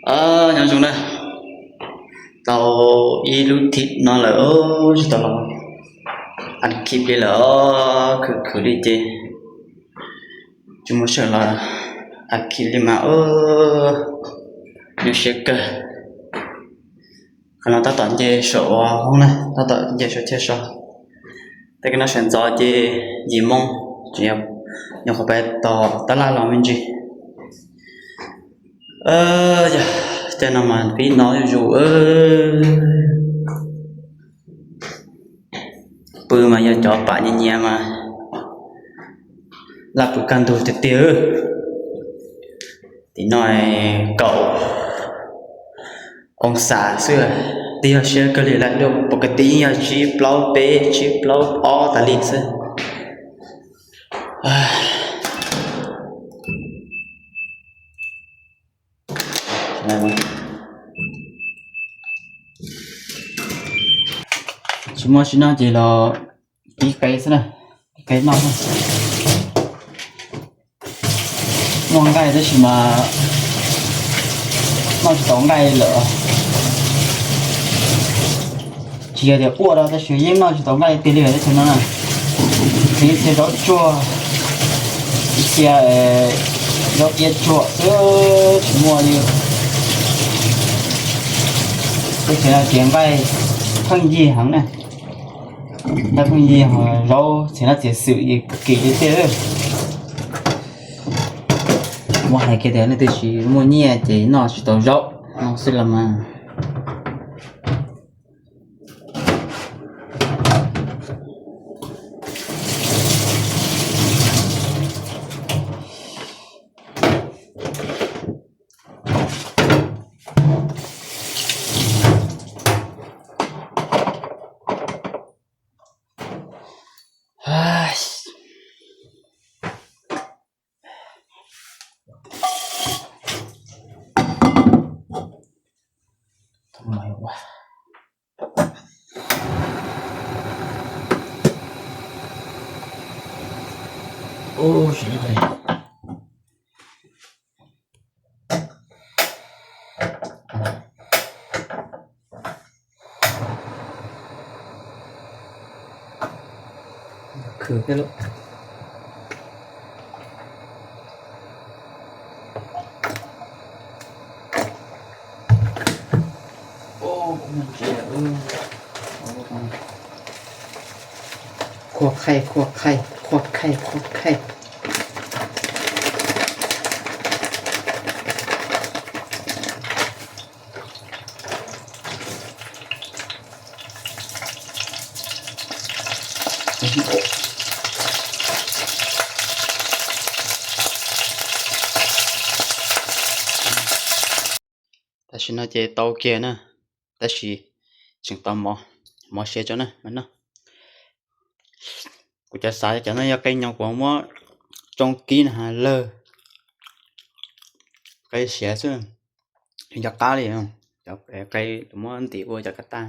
Nyob zoo na, tau ib lub thib no lawm, tsis tau los a khib li lawm, khwv khwv li ces tsis muaj sij hawm los a khib li mas nyuaj siab kawg. Qhov no tab tom nce saum ua hoob na, tab tom nce saum chaw so. Tej no sawv ntxov ces yim moo, tseem nyuam qhuav pais tos tab laj los me ntsis. Yog tej no mas pib no zuj zus, pw mas yog cov pam nyias nyias mas laj pw kaj ntug tiag tiag. Tim no kaum oo xas xwb, twb yog siab kawg li lawm, pom kev tib yog tsib plaub peb tsib plaub ob tas li xwb. Tsis muaj sim no ces los kib qe xwb na, kib qe noj. Muaj nqaij tab sis mas noj tsis tau nqaij lawm. Tsis yog tias quaj rau tab sis yeej noj tsis tau nqaij tiag li teb chaws no na. Txhiv txhia zaub tsuag, txhia zaub iab tsuag xwb tsis muaj li. Teb chaws no kev nqaij pheej yig heev na. Nqaij pheej yig, zaub txhiv no txiav xwm yig kim li tiag. Muab hais kiag tias leej twg tsis muaj nyiaj ces noj tsis tau zaub no xwb los mas. Khwv thiab lauj. Khua khaij, khua khaij, khua khaij, khua khaij. Tam sim no ces tau kiag na, tab sis tseem tau mov, mov siav tso na mas no. Kuv cov xav cov no yog qe nyoos kuv muab tsoo kib na has lawg, qe siav xwb, cov qab li, cov qe muab ntim ua cov kab taj.